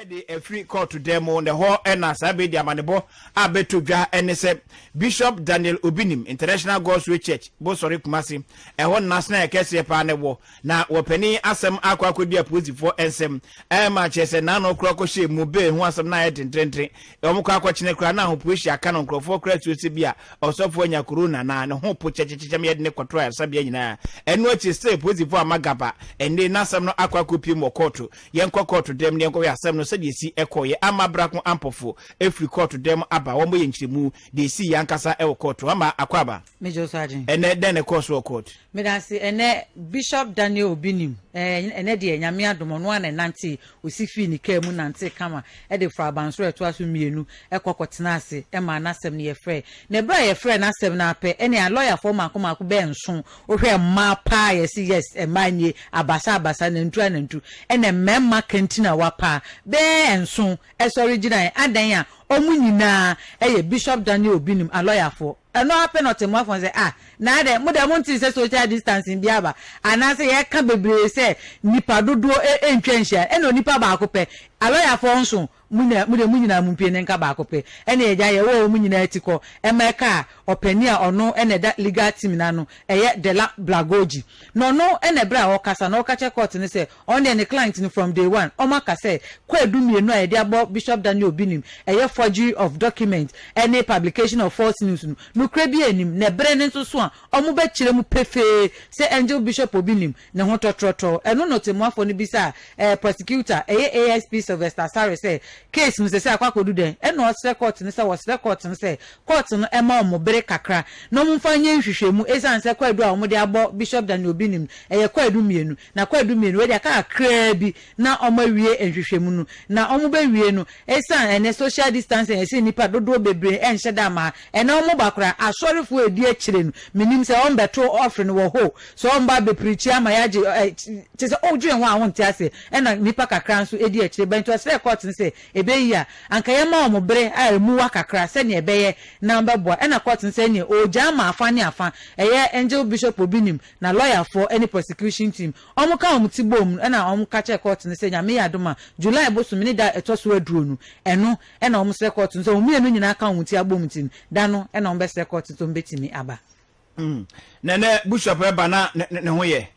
De afiri kɔɔto dan mu, na ɛhɔ na saa bere de amanebɔ a bɛtɔ dwa ne sɛ Bishop Daniel Obinim, International God's Way Church, Bosɔre, Kumasi, ɛhɔ na n'asenaeɛ kɛseɛ paa no wɔ, na wɔpanin asɛm akɔ akɔdi apolisifoɔ nsam ma kyerɛ sɛ n'ano koraa kɔhyɛɛ mu bail ho asɛm no ayɛ dentrenten, wɔn kɔ akɔkyene koraa na ahopoahyia aka no, nkurɔfoɔ koraa suro sɛ bi a ɔsɔfoɔ anya corona na ne ho po kyɛkyɛkyɛkyɛm yɛde no kɔto ayaresabea nyinaa. Ɛno akyi still apolisifoɔ amma gaba, ɛnde n'asɛm no akɔ akɔpiem wɔ kɔɔto. Yɛnkɔ kɔɔto dɛm na yɛnkɔhwɛ asɛm no sɛdeɛ ɛsi kɔeɛ. Ama Brako Ampofo firi kɔɔto dɛm aba, wɔmmɔ yɛn nkyerɛmu deɛ ɛsiiɛ ankasa wɔ kɔɔto. Ama, akwaaba. Megye wo so adwene. Ɛnnɛ, dɛn na ɛkɔɔ so wɔ kɔɔto? Medase, ɛnnɛ Bishop Daniel Obinim, ɛɛ ɛnnɛ deɛ Nyame adom ɔno ara na ɛnantee, ɔsi fii ne kaa mu nantee kama de faa abansoro a ɛtoa so mmienu kɔ kɔtenaa ase maa n'asɛm no yɛfrɛɛ. Na ɛberɛ a yɛfrɛɛ n'asɛm no ara pɛ, ɛnneɛ alɔyafoɔ mmaako mmaako bɛyɛ nson Wohwɛ mmaa paa a yɛse yes mmaa nie abasa abasa nantu anantu ɛna mmarima kantinawa paa bɛɛ nson ɛsɔre gyinaeɛ adɛn a ɔmo nyinaa ɛyɛ Bishop Daniel Obinim alɔyafoɔ ɛno ara pɛ na ɔtɛmmuafoɔ no sɛ ah na adɛn mo deɛ montee sɛ social distancing bi aba anaasɛ yɛka bebree sɛ nipa dodoɔ ɛntwa nhyia ɛna onipa baako pɛ alɔyafoɔ nson Mo nyinaa, mo deɛ mo nyinaa mompue ne nka baako pɛ. Ɛne agya yɛwɔ wɔn nyinaa ti kɔ. Ɛma ɛkaa ɔpanin a ɔno na ɛda legal team no ano, ɛyɛ Dela Blagogyi. Na ɔno na ɛberɛ a ɔrekasa no ɔreka kyerɛ court no sɛ ɔno deɛ ne client no from day one wɔn aka sɛ kwaadu mmienu a yɛde abɔ Bishop Daniel Obinim, ɛyɛ forgery of document ɛne publication of false news no, nokorɛ biara nnim. Na ɛberɛ no nso so a wɔbɛkyerɛ mu pefee sɛ Angel Bishop Obinim Ne ho tɔtrɔtɔɔ. Ɛno na ɔtɛmmuafoɔ no bisaa ɛɛ prosecutor, ɛyɛ ASP Sylvester Asare sɛ, Case no sɛsɛ akɔ akɔdu dɛn? Ɛna ɔsrɛ court no sɛ wɔsrɛ court no sɛ court no mma wɔn bere kakra na wɔmfa nyɛ nhwehwɛmu esiane sɛ kwaadu a wɔde abɔ Bishop Daniel Obinim no ɛyɛ kwaadu mmienu na kwaadu mmienu wei deɛ aka kakraa bi na wɔawie nhwehwɛmu no na wɔbɛwie no esiane ɛnɛ social distancing a yɛse nnipa dodoɔ bebree nhyɛ da mma ɛnɛ wɔba koraa asɔrefoɔ a ɛdi akyire no menim sɛ wɔbɛto offering wɔ hɔ Sɛ ɔmba abɛpirikyi ama yɛagye ɛ, kyerɛ sɛ wodwen ho a wonte aseɛ, ɛna nnipa kakra nso di akyire ba. Nti ɔsrɛɛ kɔɔto no sɛ ɛbɛyie a, anka yɛmma wɔn bere a ɛmu wa kakra sɛdeɛ ɛbɛyɛ na wɔbɛboa. Ɛna kɔɔto no sɛ ɛneɛ ɔregyaa ama afa ne afa, ɛyɛ Angel Bishop Obinim na lɔyafoɔ ne prosecution team. Wɔka wɔn ti boom no ɛna wɔka kyerɛɛ kɔɔto no sɛ Nyame yɛ adom a, July bosome ne da a ɛtɔ so aduonu, ɛno ɛna wɔsrɛ kɔɔto no sɛ wɔn mmienu nyinaa ka wɔn ti abom nti no, da no ɛna wɔbɛsrɛ kɔɔto no sɛ wɔbɛtumi aba. Mm. Na nɛ bishop ɛba na ne ho yɛ.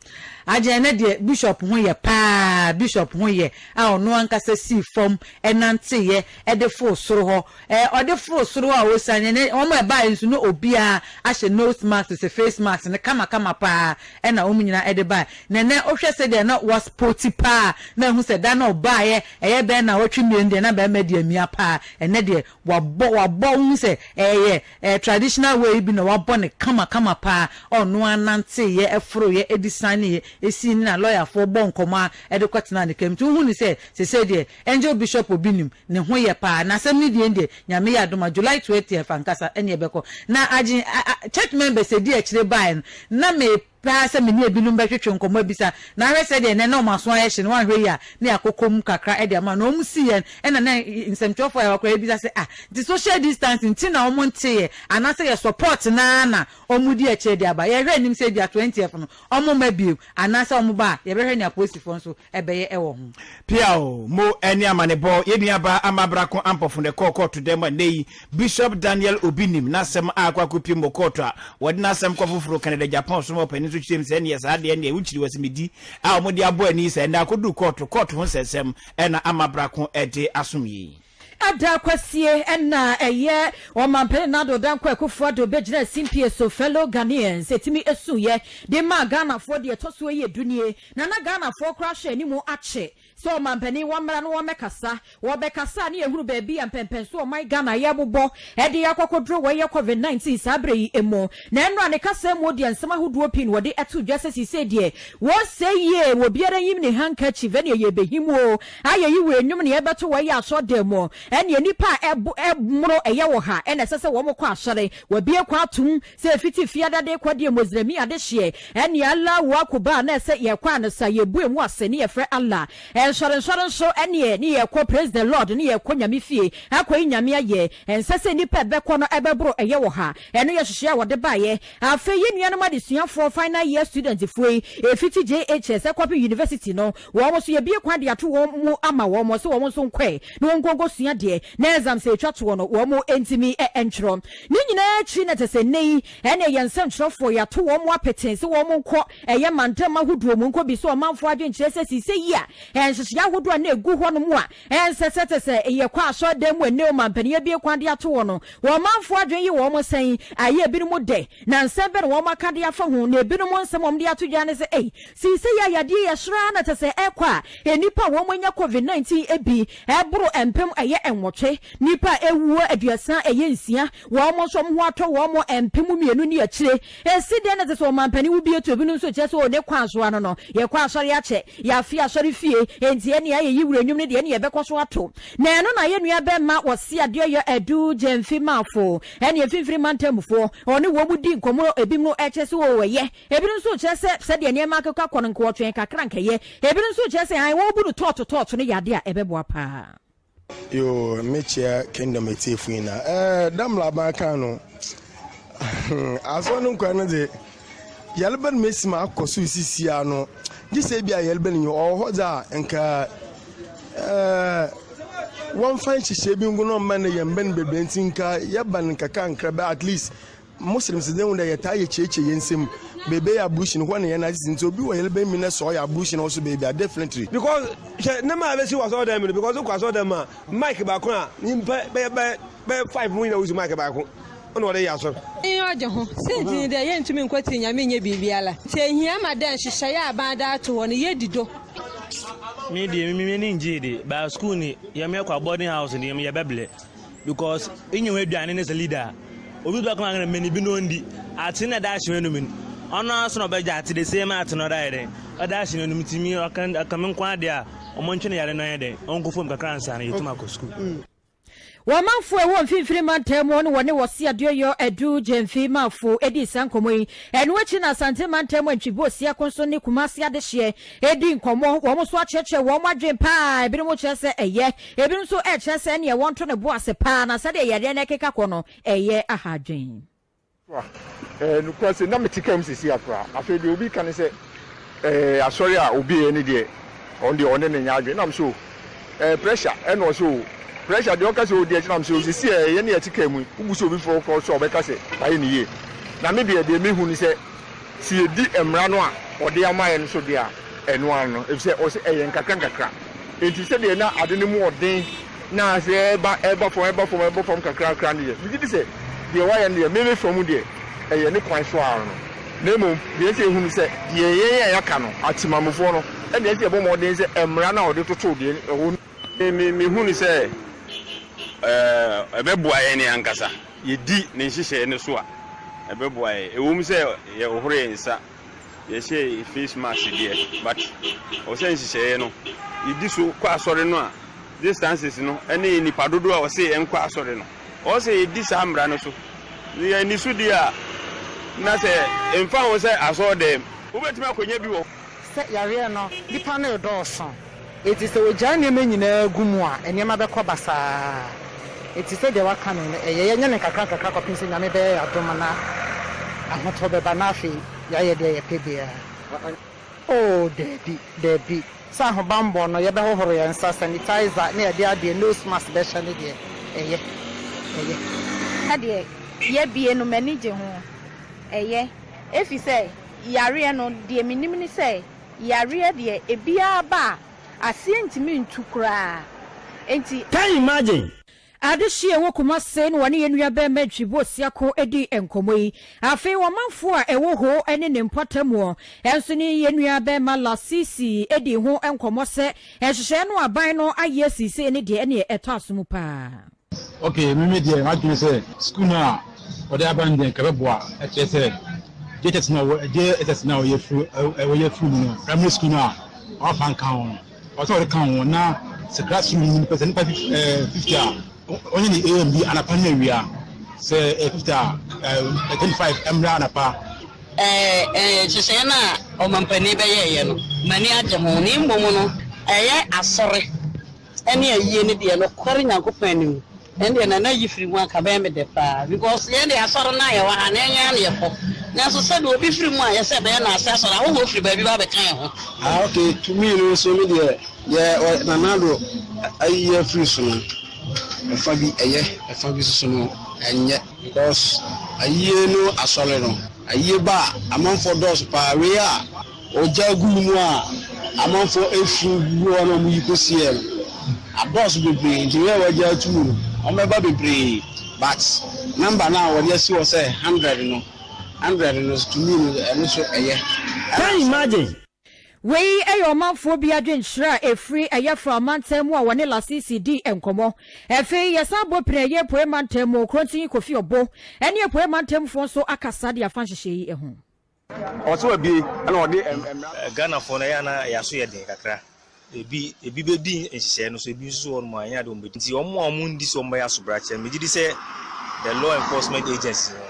Agye ɛnɛ deɛ bishop ho yɛ paa bishop ho yɛ a ɔno ankasa sii fam ɛnanteeɛ ɛde foro soro hɔ ɛɛ ɔde foro soro hɔ a ɔsiane ɛnɛ wɔn a ɛbaeɛ nso na obiara ahyɛ nose mask sɛ face mask no kama kama paa ɛna wɔn nyinaa ɛde baeɛ na ɛnɛ wohwɛ sɛdeɛ na waspoti paa na ɛhu sɛ da na ɔbaeɛ ɛyɛ bɛn na wɔtwe mmienu deɛ na bɛrima deɛ amia paa ɛnɛ deɛ Wabɔ wabɔ wohu sɛ ɛyɛ ɛɛ traditional way yi bi na wabɔ no kama kama paa ɔno ara nanteeɛ ɛforoeɛ ɛdi saneeɛ ɛsii ne na lɔyafoɔ bɔɔ nkɔmmɔ ara ɛde kɔtenaa ne kaa mu nti wohu no sɛ sesei deɛ Angel Bishop Obi nim ne ho yɛ paa na asɛm no deɛ deɛ Nyame yɛ adom a July 20th ankasa ɛne ɛbɛkɔ na agye a a church members ɛdi akyire baeɛ no na me Pɛ ara sɛ me ne ebinom bɛtwetwe nkɔmmɔ abisa, na ahwɛ sɛdeɛ nnɛ na wɔn aso ayɛ hye no, woanhwɛ yie a, na yɛakokɔ mu kakra de ama. Na wɔn sii yɛn, ɛna na nsɛmtwerɛfoɔ a yɛwɔ koraa yɛbisa sɛ, ah, nti social distancing nti na wɔn nteeɛ, anaasɛ yɛ support no ara na wɔn di akyire de aba? Yɛhwɛ anim sɛ ebia 20th no, wɔn mma bio, anaasɛ wɔn ba a, yɛbɛhwɛ nea apolisifoɔ nso bɛyɛ wɔ ho. Piaw mo ne amanebɔ, yɛn nuabaa Ama Brako Ampofo na ɛkɔɔ kɔɔto dɛm a nnɛyi Bishop Daniel Obi nim n'asɛm a akɔ akɔpiem wɔ kɔɔto a wɔde n'asɛm kɔ foforo Canada Japan ɔsom ɔpanyin nso kyerɛm sɛ ɛneɛ saa deɛ ɛneɛ wokyiri wɔ sɛ a wɔde abɔ ani sɛ ɛnɛ akɔduru kɔɔto kɔɔto ho nsɛnsɛm ɛna Ama Brako ɛde asom yi. Ada Kwasie na ɛyɛ Ɔmanpanin Nana Addo Dankwa Akufo-Addo bɛgyinaa simpie so fellow Ghanaians ɛtumi suiɛ de maa Ghanafoɔ deɛ ɛtɔ soɔ yɛ du nie na na Ghanafoɔ koraa hwɛ anim akye sɛ ɔmanpanin wɔmmra na wɔmmɛkasa. Wɔbɛkasa a ne yɛhunu baabi a mpɛnpɛnso ɔman Ghana yɛbobɔ de akɔkɔduro wɔ ɛyɛ Covid 19 saa berɛ yi mu. Na ɛnora ne kasa mu deɛ nsɛm ahodoɔ pii na wɔde to dwa sɛ seisei deɛ wɔsɛ yie wɔ biara nyim ne handkerchief ɛneɛ yɛbɛhim o ayɛ yi wɔ enwom ne yɛbɛto wɔ ɛyɛ asɔrdan mu ɛneɛ nnipa a ɛmmoro ɛyɛ wɔ ha ɛna ɛsɛ sɛ wɔn kɔ asɔre. Wɔabue kwan atom sɛ ɛfiti fiada de rekɔ deɛ Mozlemi adehyeɛ ɛne Allahu Akubar na ɛsɛ yɛkɔ ansa yɛbue mu ase ne yɛfrɛ Allah. Nsɔrensɔre nso ɛneɛ ne yɛkɔ praise the Lord ne yɛkɔ Nyame fie akɔyi Nyame ayɛ. Ɛnsɛ sɛ nnipa a ɛbɛkɔ no ɛbɛboro ɛyɛ wɔ ha. Ɛno yɛ nhyehyɛeɛ a wɔde baeɛ. Afei yɛn nuanom adesuafoɔ, final year students foɔ yi, ɛfiti JHS ɛkɔpem university no, wɔn nso yɛbue kwan de ato wɔn mu ama wɔn sɛ wɔn nso nkɔɛ na wɔn nkɔ nkɔsua deɛ na exams a ɛtwa toɔ no wɔn ntumi ntwerɛ. Ne nyinaa akyi na kyerɛ sɛ nnɛ yi ɛneɛ yɛn nsɛntwerɛfoɔ yɛato wɔn apete sɛ wɔn nkɔ ɛyɛ mantam ahodoɔ mu nkɔbisa ɔmanfoɔ adwenkyerɛ sɛ seisei yi a nhyehyɛeɛ ahodoɔ a na ɛgu hɔnom a ɛnsɛ sɛ kyerɛ sɛ yɛkɔ asɔredan mu ɛnnɛ ɔmampanin abue kwan de ato hɔ no wɔn manfoɔ adwene ye wɔn sɛn? Ayɛ ebinom dɛ? Na nsɛm bɛn na wɔn aka de afa ho? Na ebinom nsɛm a wɔde ato dwa ne sɛ, Ei, seisei a yadeɛ yi ɛsoro ara na kyerɛ sɛ ɛrekɔ a, nnipa a wɔn anya covid 19 bi ɛboro mpem ɛyɛ nwɔtwe, nnipa a ɛwuo 36, wɔn nso wɔn ho atɔ wɔn 2000 ne akyire. Esi dɛn na ɛsɛ sɛ ɔmampanin wo bi etu ebinom nso kyerɛ sɛ o ne kwan so ano no yɛkɔ asɔre akyɛ, yɛafe asɔre fie, enti ɛnea yɛyi wura nnwom no deɛ ɛne yɛbɛkɔ so ato. Na ɛno na yɛn nua bɛmma wɔse adeɛ yɔ Adu Gyamfi Mafo ɛne mfimfini mantammufoɔ ɔne wɔn di nkɔmmɔ ebinom kyerɛ sɛ o ɛyɛ, ebinom nso kyerɛ sɛ sɛdeɛ nneɛma akeka kɔ no nka wɔtwɛn kakra nka ɛyɛ, ebinom nso kyerɛ sɛ ae wɔbu no tɔɔto tɔɔto no yɛ adeɛ a ɛbɛboa paa. Yoo, mekyia Kingdom etiefo nyinaa. Ɛɛ, dɛ mbrɛ aban kan no, asɔr no nkwa no dze, yarba no mesi ma akɔ so sisi ano. Gye sɛ bi a yarba no nyi hɔ, ɔwɔ hɔ dze a, nka ɛɛ wɔmfa nhyehyɛɛ bi ngu na ɔmma no yɛmmbɛn bebree ntsi nka yɛba no nkakrankra bɛ at least Muslims dze hu dɛ yɛtaa yɛkyiakyia hɛn nsamu, beebi yɛ ablution hɔ na hɛn adze si ntsi obi wɔ hɛn bɛn mu na sɛ ɔyɛ ablution wɔ so beebi a definitely. Because hwɛ nneɛma a ɛbɛsi wɔ asɔrɔdan mu no because wokɔ asɔrɔdan mu a mic baako a nyimpa bɛyɛ bɛyɛ bɛyɛ five mu nyina wosi mic baako ɛna wɔde yɛ asɔr. Enyi ɔgye ho. Siantsir nye dɛ yenntum nnkotsie Nyame nnyɛ biribiara. Ntsi ehia ma dɛ nhyehyɛɛ a aban dze ato hɔ no yedi do. Me deɛ me m'ani ngyee de but school ni yɛ me kɔ boarding house deɛ me yɛ bɛblɛ. Because inye ho aduane ne sɛ leader a, obi bɛka ma mene bi na ɔndi. Ate na ɛda ahye w'anum no, ɔno ara so na ɔbɛgye ate the same ate na ɔda ayɛ dɛn? Ɔda ahye n'anum nti me ɔka ɔka me nko ara deɛ a, ɔmo ntwe ne yare no ayɛ dɛn? Ɔnkɔ fam kakra ansa na yɛtum akɔ sukuu. Wɔn manfoɔ a ɛwɔ Mfimfini Mantam mu ne wɔne Wɔse Adeoyɔ Adu Gyamfi Mafo dii saa nkɔmmɔ yi. Ɛno akyi na Asante Mantam mu Antwi Bosia Konso ne Kumasi Adehyeɛ dii nkɔmmɔ. Wɔn nso akyerɛkyerɛ wɔn adwene pa ara. Ebinom kyerɛ sɛ ɛyɛ, ebinom nso rekyerɛ sɛ ɛnneɛ wɔnto ne bo ase pa ara na sɛdeɛ yareɛ no rekeka kɔ no, ɛyɛ aha adwene. Soa, Ɛɛ, nokorɛ sɛ na mete kaa mu seesei ara koraa. Afei deɛ obi ka ne sɛ, Ɛɛ, asɔre a obi yɛ no deɛ, ɔno deɛ ɔne no nyɛ adwene. Ɛna mese o, ɛɛ, pressure. Ɛna ɔse o, pressure deɛ ɔka sɛ ɔdi akyi. Ɛna mese o, seesei a yɛne yɛte kaa mu yi, wobu sɛ obi foforɔ koraa so a ɔbɛka sɛ wayɛ no yie. Na me deɛ, deɛ mehu ne sɛ, sɛ yɛdi mmara no a ɔde ama yɛn no so deɛ a, ɛno ara no, efisɛ ɔse ɛyɛ nkakrankakra. Enti sɛdeɛ na ade no mu ɔden na sɛ ɛreba ɛreba fam ɛreba fam ɛreba fam kakrakra no deɛ, megye di sɛ deɛ wayɛ no deɛ, me me fa mu deɛ, ɛyɛ ne kwan so ara no. Na mmom deɛ ɛsɛ sɛ yɛhu ne sɛ, deɛ yɛn a yɛaka no, atemammufoɔ no, ɛnna ɛsɛ sɛ yɛbɔ mmɔden sɛ mmara no a ɔde totoo deɛ ɛwɔ no. Me mehu no sɛ ɛbɛboa yɛn ankasa. Yɛdi ne nhyehyɛeɛ no so a, ɛbɛboa yɛn. Ɛwom sɛ yɛhohoro yɛn nsa, yɛhyɛ face mask deɛ, but ɛwɔ sɛ nhyehyɛeɛ no, yɛdi so kɔ asɔre no a, distances no ne nnipa dodoɔ a wɔse yɛnkɔ asɔre no, ɛwɔ sɛ yɛdi saa mmara no so. Na yɛanni so di a, na sɛ ɛmfa ho sɛ asɔredɛm, wobɛtumi akɔnya bi wɔ hɔ. Sɛ yareɛ no, nnipa no redɔɔso. Enti sɛ wɔgyae nneɛma nyinaa gu mu a, nneɛma bɛkɔ basaa. Enti sɛdeɛ wɔaka no no, ɛyɛ yɛnyɛ no nkakrankakra kɔpem sɛ Nyame bɛyɛ yɛn adom na ahotɔ bɛba na afei yɛayɛ deɛ yɛpɛ biara. Oh, daabi, daabi. Sɛ ahobammɔ no, yɛbɛhohoro yɛn nsa, sanitizer, ne yɛde adeɛ, nose mask, bɛhyɛ no deɛ, ɛyɛ, ɛyɛ. Sɛdeɛ yɛabue no, m'ani gye ho. Ɛyɛ, efisɛ yareɛ no, deɛ menim ne sɛ, Yareɛ deɛ ebiara ba a, aseɛ ntumi ntu koraa. Enti. Can you imagine? Adehye a ɛwɔ Kumase na wɔne yɛn nua barima Ntwibu Osiako dii nkɔmmɔ yi. Afei ɔmanfoɔ a ɛwɔ Ho ne ne mpɔtamuɔ nso ne yɛn nua barima Lasisi dii ho nkɔmmɔ sɛ nhyehyɛeɛ no a aban no ayɛ seesei no deɛ ɛneɛ ɛtɔ asom paa. Ok me me deɛ m'adwene sɛ sukuu no a wɔde aba no deɛ nka ɛbɛboa ɛkyerɛ sɛ JHS no a JHS no a wɔyɛ firi wɔyɛ firi mu no primary school no a wɔafa nka ho no wɔsɛ wɔde ka ho na sɛ classroom no nipa sɛ nipa 50 a wɔnyɛ ne A and B anapa ne awia sɛ 50 a 25 mmra anapa. Ɛɛ, nhyehyɛeɛ no a ɔmampanin bɛyɛeɛ no, m'ani agye ho, na mmom no, Ɛyɛ asɔre ɛne ayie no deɛ nokware Nyankopɔn anim ɛndeɛ Nana yi firi mu anka bɛyɛ me dɛ paa because yɛn deɛ asɔre no a yɛwɔ ha no yɛn ara na yɛkɔ nanso sɛdeɛ obi firi mu a yɛsɛ ɛbɛyɛ no ase asɔre ahɔhoɔ firi baabi ba bɛka yɛn ho. Ah ok to me no nso me deɛ deɛ ɔ Nana Addo ayi afiri so no ɛfa bi ɛyɛ ɛfa bi nso no ɛnyɛ because ayie no asɔre no ayie ba a amanfoɔ dɔɔso paa wei a Ogya gu mu a amanfoɔ efunu gugu hɔ na wɔyi kɔsiɛ no adɔɔso bebree nti wei a wɔagya ato mu no wɔbɛba bebree but number no a wɔde asi hɔ sɛ hundred no hundred no to me no ɛno nso ɛyɛ. Can you imagine? Wei yɛ ɔmanfoɔ bi adwenkyerɛ a ɛfiri Ayɛfra mantam mu a wɔne Lasisi dii nkɔmmɔ. Afei yɛsan bɔ pini ɛyɛ Apueɛ mantam mu, Krontinyi Kofi Obo ne Apueɛ mantamfoɔ nso akasa de afa nhyehyɛe yi ho. Ɔsɛ wabie ɛna ɔde mmara. Ghanafoɔ no ɛyɛ a na yɛn aso yɛ den kakra. Ebi ebi bɛdi nhyehyɛeɛ no so, ebi nso so wɔ hɔnom a ɛnyɛ adeɛ wɔn bɛdi. Nti wɔn a wɔn ndi so wɔn bɛyɛ asobrakyɛ no, megye di sɛ the law enforcement agency no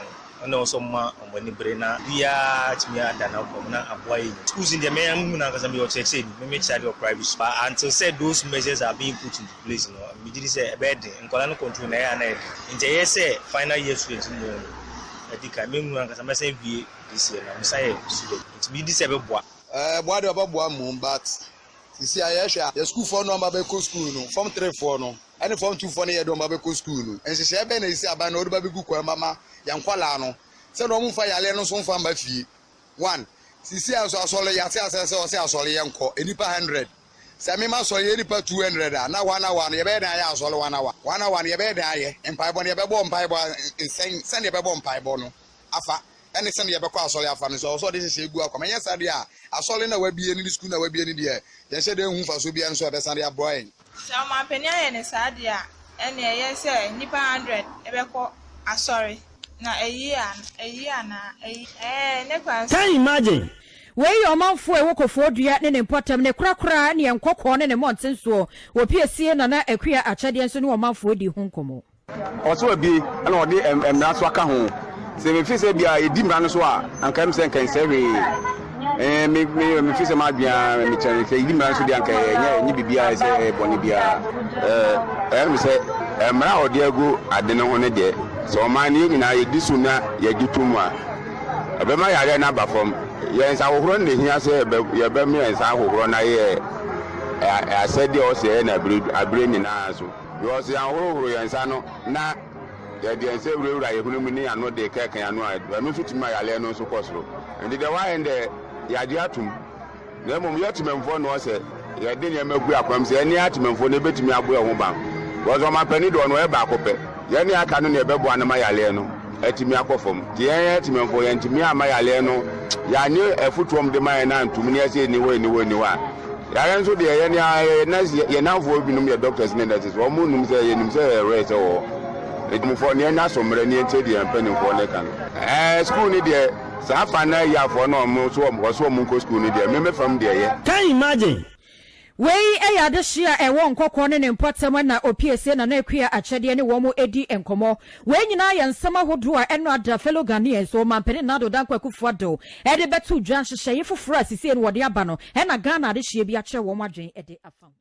ɛna ɛwɔ sɛ wɔma wɔn ani bere na obiara atumi ada n'akoma mu na aboa yɛn nyinaa. Schools no deɛ me ara mehu no ankasa meyɛ ɔkyerɛkyerɛni, me mekyerɛ adeɛ wɔ private school but until sɛ those measures are being put into place no, megye di sɛ ɛbɛyɛ den. Nkwadaa no control no ɛyɛ a na ɛyɛ den. Nti ɛyɛ sɛ final year students no mmom no, Adi kan, me mu ankasa mɛsan awie this year na mesan yɛ student nti megye di sɛ ɛbɛboa. Ɛboa deɛ ɔbɛboa mmom but sisi a yɛhwɛ a yɛ sukuu foɔ no ɔmo abɛkɔ sukuu no form 3 foɔ no ɛne form 2 foɔ no yɛ de ɔmo abɛkɔ sukuu no nhyehyɛɛ bɛn na sisi aban no ɔde ba bɛgu kwan mu ama yɛn nkwadaa no sɛdeɛ ɔmo nfa yareɛ no nso nfa mma fie one sisi a nso asɔre yɛate asɛ sɛ ɔsɛ asɔre yɛnkɔ nnipa 100 Sɛ me m'asɔre yɛ nipa 200 a, na one hour no yɛbɛyɛ dɛn ayɛ asɔre one hour? One hour no yɛbɛyɛ dɛn ayɛ? Mpaebɔ no yɛbɛbɔ mpaebɔ a sɛn? Sɛnea yɛbɛbɔ mpaebɔ no afa ɛne sɛnea yɛbɛkɔ asɔre afa no nso ɛwɔ sɛ ɔde hyehyɛ gu akwam. Ɛnyɛ saa deɛ a, asɔre no a wabue no ne sukuu no a wabue no deɛ, yɛnhyɛ da nhu mfasoɔ biara nso a ɛbɛsan de aboa yɛn. Sɛ ɔmanpanin ayɛ no saa deɛ a, ɛnneɛ ɛyɛ sɛ nnipa 100 bɛkɔ asɔre. Na ɛye a, ɛye anaa? Ɛye. Ɛɛ, ne kwan so. Can you imagine? Wei yɛ ɔmanfoɔ a ɛwɔ Kofoɔdua ne ne mpɔtam, ne korakora ne Nkɔkɔɔ ne ne mmɔnten soɔ. Wɔ Piesie, Nana Akua Akyɛdeɛ nso ne ɔmanfoɔ dii ho nkɔmmɔ. Ɔsɛ wabie ɛna ɔde mmara nso aka ho. Sɛ mefi sɛ bia yɛdi mmara no so a, anka ɛm sɛ nka ɛnsɛ hwee. Ɛɛ me me mefi sɛ m'adwene ara mekyerɛ no sɛ yɛdi mmara no so deɛ anka ɛnyɛ ɛnyɛ biribiara sɛ ɛyɛ bɔne biara. Ɛɛ ɛyɛ me sɛ mmara a ɔde agu ade no ho no deɛ, sɛ ɔman no yɛn nyinaa yɛdi so na yɛgye to mu a, ɛbɛma yareɛ no aba fam. Yɛn nsa ahohorɔ no na ɛhia sɛ yɛbɛma yɛn nsa ahohorɔ no ayɛ asɛdeɛ a ɔsɛ yɛyɛ no abere nyinaa so. Because yɛanhohoro yɛn nsa no na yɛde yɛn nsa wurawura yɛn hwene mu ne yɛn ano de kɛkɛ yɛn ano a, ɛno nso tumi ma yareɛ no nso kɔ soro. Nti deɛ wayɛ no deɛ, yɛagye atom. Na mmom yɛ temamfoɔ na ɔsɛ yɛde nneɛma gu akwan mu sɛ yɛne atemamfoɔ no yɛbɛtumi abɔ yɛn ho ban. Because ɔmanpanin deɛ ɔno ɔyɛ baako pɛ. Yɛne aka no na yɛbɛboa no ma yareɛ no atumi akɔ fam. Nti yɛn atemamfoɔ yɛntumi amma yareɛ no, yɛanye afotuo a wɔde ma yɛn no antom na yɛsɛ ɛnni hɔ ɛnni hɔ ɛnni hɔ a, yareɛ nso deɛ yɛne ara yɛyɛ nurse, yɛn nnamfoɔ binom yɛ doctors ne nurses, wɔn nim sɛ yɛnim sɛ ɛyɛ rare sɛ wɔ hɔ. Nti mfoɔ no yɛnya so mmerɛ na yɛntie deɛ yɛn mpanimfoɔ no reka no. Ɛɛ school no deɛ Saa fa no ayiafoɔ no ɔmo so ɔmo ɔso ɔmo nkɔ school no deɛ me me fam deɛ ɛyɛ. Can you imagine? Wei yɛ adehye a ɛwɔ Nkɔkɔɔ ne ne mpɔtam na Opiesie Nana Akua Akyɛdeɛ ne wɔn di nkɔmmɔ. Wei nyinaa yɛ nsɛm ahodoɔ a ɛno ada fellow Ghanaians Ɔmanpanin Nana Addo Dankwa Akufo-Addo de bɛto dwa. Nhyehyɛeɛ foforɔ a sisei no wɔde aba no na Ghana adehyeɛ bi akyerɛ wɔn adwene de afa ho.